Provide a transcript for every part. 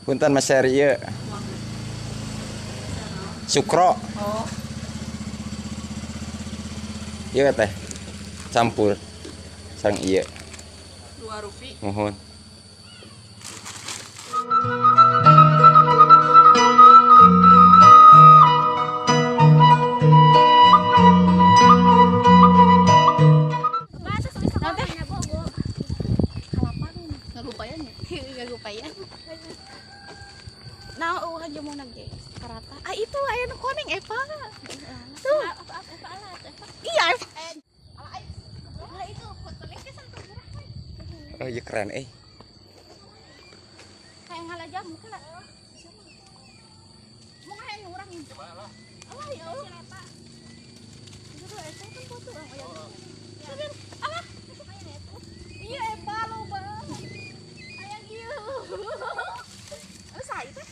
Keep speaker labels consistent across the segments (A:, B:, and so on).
A: Punten Mas Seri ieu. Sukro.
B: Oh.
A: Ieu teh. Campur. Sareng ieu.
B: 2 rupi.
A: Muhun.
B: Nah, oh aja mau nage karata. Ah itu aya nu koneng Eva. Tuh. Iya.
A: Oh iya keren eh.
B: Kayak ngalah jamu kala. Mau ngayak urang ini. Oh ya Allah. Itu Eva kan foto. Alah. Iya Eva loba. Aya ieu. Oh saya teh.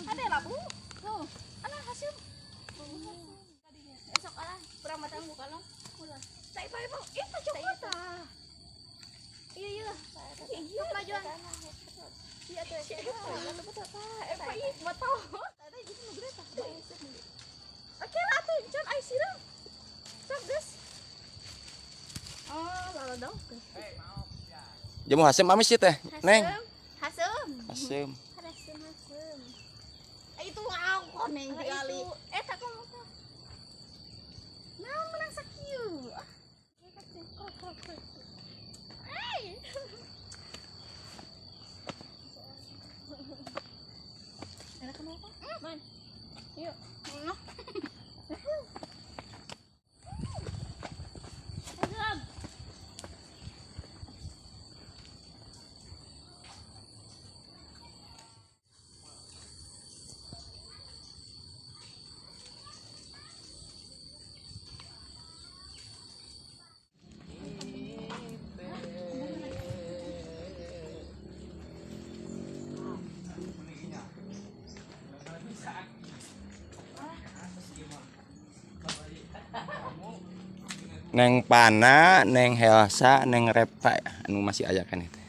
B: Ada labu. Tuh. Alah hasil.
C: Esok alah, kurang matang buka lo.
B: Tak ibu ibu, itu coklat.
C: Iya iya.
B: Iya,
C: Majuan. Iya tuh.
B: Eva iya, mau tahu. Ada gitu nu gede tah. Oke lah tuh, can ai siram. Sok geus. Oh, lalu dong.
A: Jamu hasem amis sih teh. Neng.
C: Hasem.
A: Hasem.
C: Hasem hasem.
B: Itu wow, koneng kali.
C: Eh tak kamu tahu.
B: Nah, menang sakieu. Hey. Enak kenapa?
C: Man. Yuk.
B: Nah.
C: Hasem.
A: Neng Pana, Neng Helsa, Neng Repa anu masih aya kan itu.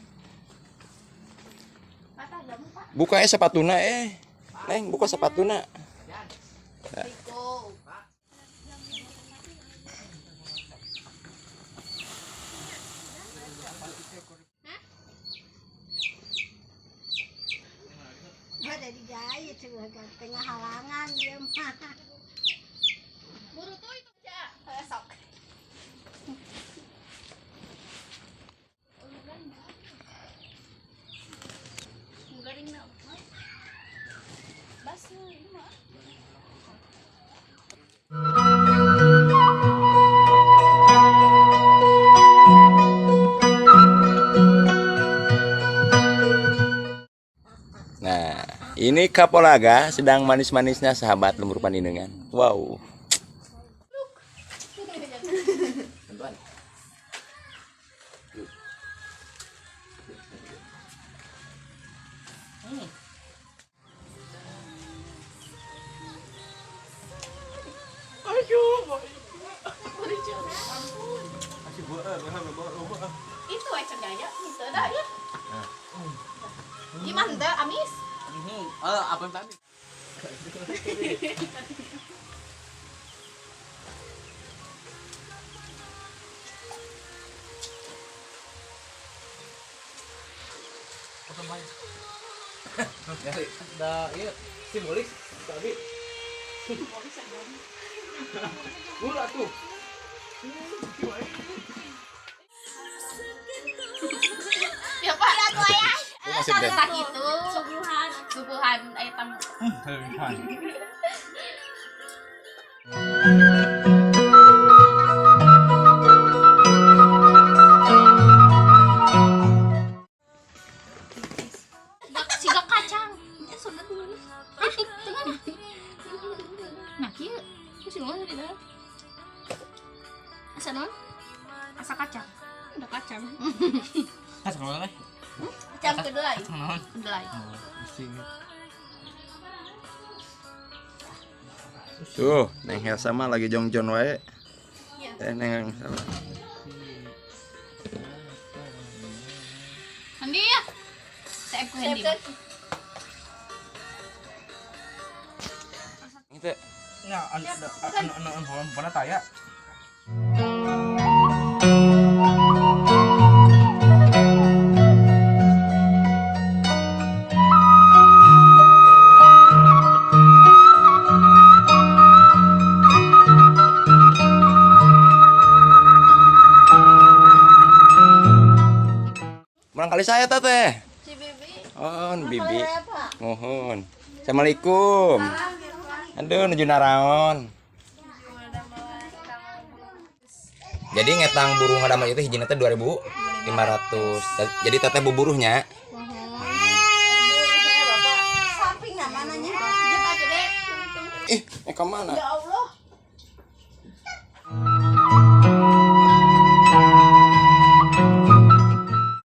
A: Buka sepatuna eh. Neng buka sepatuna.
D: Ada digait tengah halangan dia mah.
B: Buru tuh itu ya. Sok.
C: Garing na. Basuh ini mah.
A: Nah, ini Kapolaga sedang manis-manisnya sahabat lembur Panindungan. Wow.
B: Itu aja gaya, itu dah ya. Gimana teh amis?
E: Apa tadi? Da, iya, simbolis tadi. Gula tuh.
B: Ya Pak.
A: Masih deh.
B: Tak itu. Suguhan. Suguhan aya tamu.
C: Siga kacang. Eh, sunat dulu. Tengah. Nah, kieu. Terus gimana di dalam? Asa non? Asa kacang. Udah kacang.
E: Kacang naon teh?
C: Kacang kedelai.
E: Kacang naon?
C: Kedelai.
E: Oh, isi.
A: Tuh, Neng Helsa mah lagi jongjon wae.
C: Iya.
A: Neng Helsa mah.
C: Mandi ya.
A: Itu.
E: Nya anu anu anu anu anu taya.
A: Barangkali saya teteh.
B: Si Bibi.
A: Oh, Bibi. Mohon. Assalamualaikum. Aduh, nuju naraon. Jadi ngetang buruh ngadamel itu hijina teh 2.500. Jadi teteh buburuhnya.
D: Samping nah mananya.
A: Ih, ke mana?
D: Ya Allah.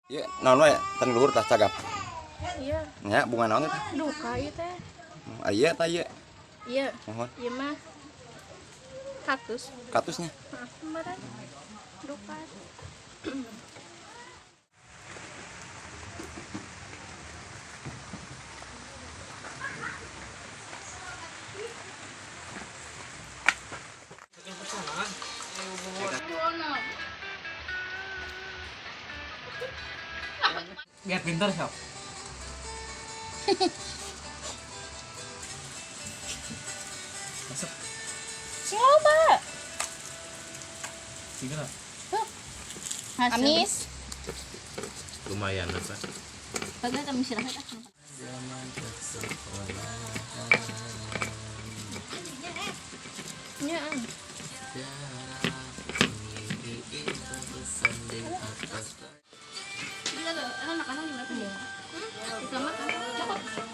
A: Iya, naon wae tan luhur tah cagap.
B: Iya.
A: Nya bunga naon teh?
B: Duka ieu teh.
A: Ah, iya tah ieu.
B: Iya.
A: Mohon.
B: Ieu mah kaktus.
A: Katusnya.
B: Maaf kemarin. Duka.
E: Biar pintar siap. Masuk.
B: Semua, Pak.
E: Tiga lah.
B: Amis.
F: Lumayan apa?
C: Padahal kami istirahat ah.
B: Nya.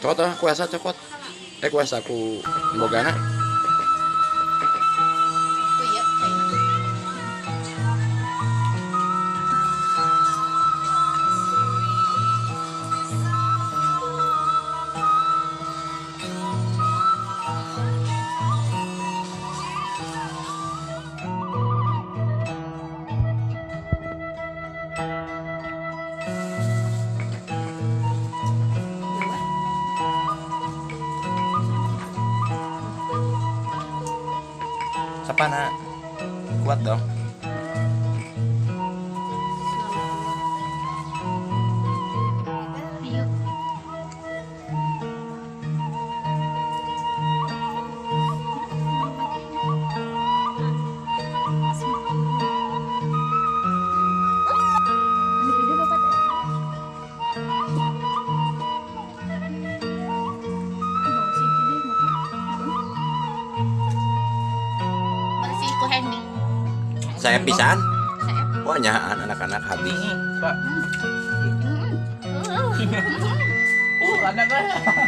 A: Cokot ah, kuasa cokot. Eh kuasa ku bogana.
C: Oh iya, kayaknya.
A: Sapana? Kuat dong.
C: Ayo.
B: Ini video Bapak teh.
C: Mana sih ku handing.
A: Saya pisan.
C: Saya.
A: Wah, nyahaan anak-anak habis.
E: Pak. Anak lah.